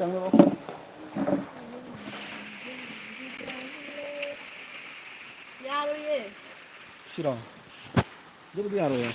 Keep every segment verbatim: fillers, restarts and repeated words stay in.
ꯆꯪꯉꯛꯑꯣ꯫ ꯌꯥꯔꯣꯏꯌꯦ꯫ ꯁꯤꯔꯣ? ꯑꯗꯨꯕꯨꯗꯤ ꯌꯥꯔꯣꯏꯌꯦ꯫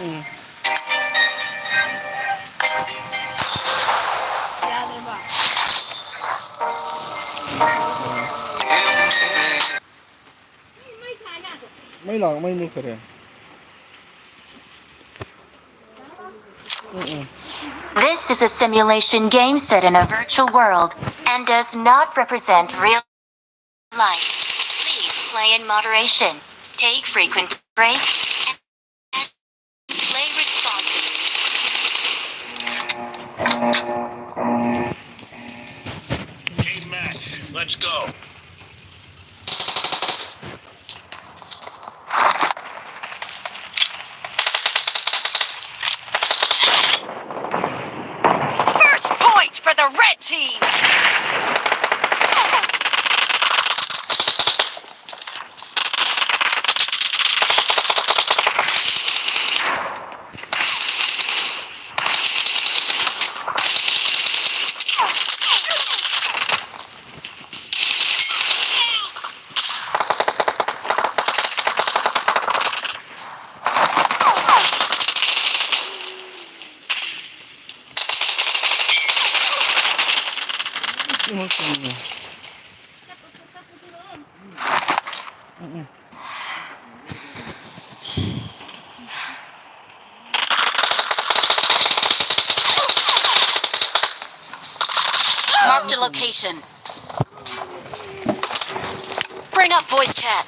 ꯎꯝ꯫ ꯃꯩ ꯂꯥꯛ-, ꯃꯩ ꯃꯨꯠꯈꯔꯦ꯫ ꯎꯝ, ꯎꯝ꯫ This is a simulation game set in a virtual world and does not represent real life. Please play in moderation. Take frequent breaks. Play responsibly. Team match, let's go. First point for the red team. Marked a location. Bring up voice chat.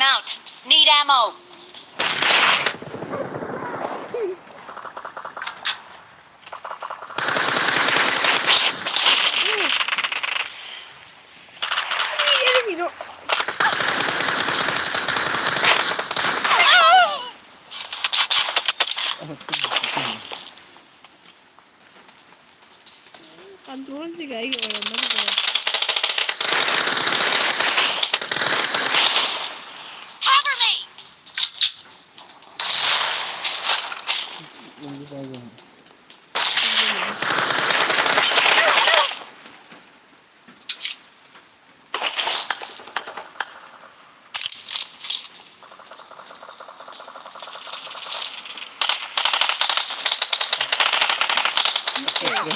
Out. Need ammo. Enemy, no. Control ꯁꯤꯒ ꯑꯩꯒꯤ ꯑꯣꯏꯔꯝꯃꯅꯤꯀꯣ꯫ Cover me!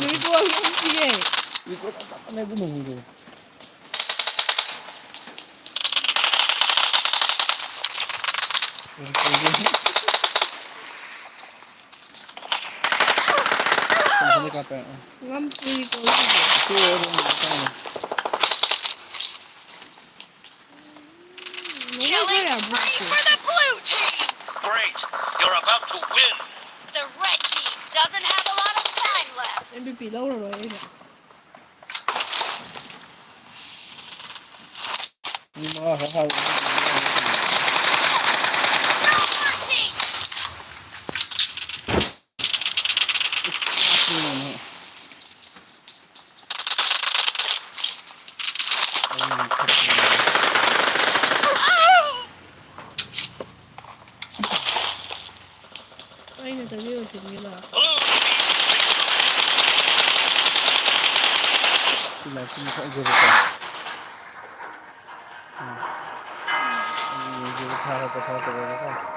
Recoil ꯌꯥꯝ ꯄꯤꯌꯦ꯫ Recoil ꯌꯥꯝ ꯀꯟꯕꯅꯦ ꯑꯗꯨ ꯅꯣꯡꯃꯩꯗꯣ꯫ Recoil ꯗꯤ꯫ ꯀꯩꯅꯣ ꯀꯥꯞꯄꯦ꯫ ꯉꯝ recoil ꯗꯤ꯫ ꯁꯤ ꯑꯣꯏꯔꯗꯤ ꯀꯥꯏꯅ꯫ Killing spree for the blue team! Great! You're about to win! The red team doesn't have a lot of time left! MVP ꯂꯧꯔꯔꯣꯏ ꯑꯩꯅ꯫ ꯃꯤ ꯃꯉꯥ ꯈꯛ ꯍꯥꯏꯕ꯫ No mercy! ꯑꯩꯅ ꯇꯧꯕꯤ ꯑꯣꯏꯁꯤꯟꯒꯦ ꯂꯥꯛꯑꯣ꯫ ꯁꯤ ꯂꯥꯏꯁꯤ ꯃꯊꯛ ꯌꯧꯔꯛꯄ꯫ ꯎꯝ꯫ ꯑꯩ ꯌꯦꯡꯒꯦ, ꯊꯥꯔꯛꯄ ꯊꯥꯔꯛꯇꯕ꯭ꯔꯥꯀꯣ꯫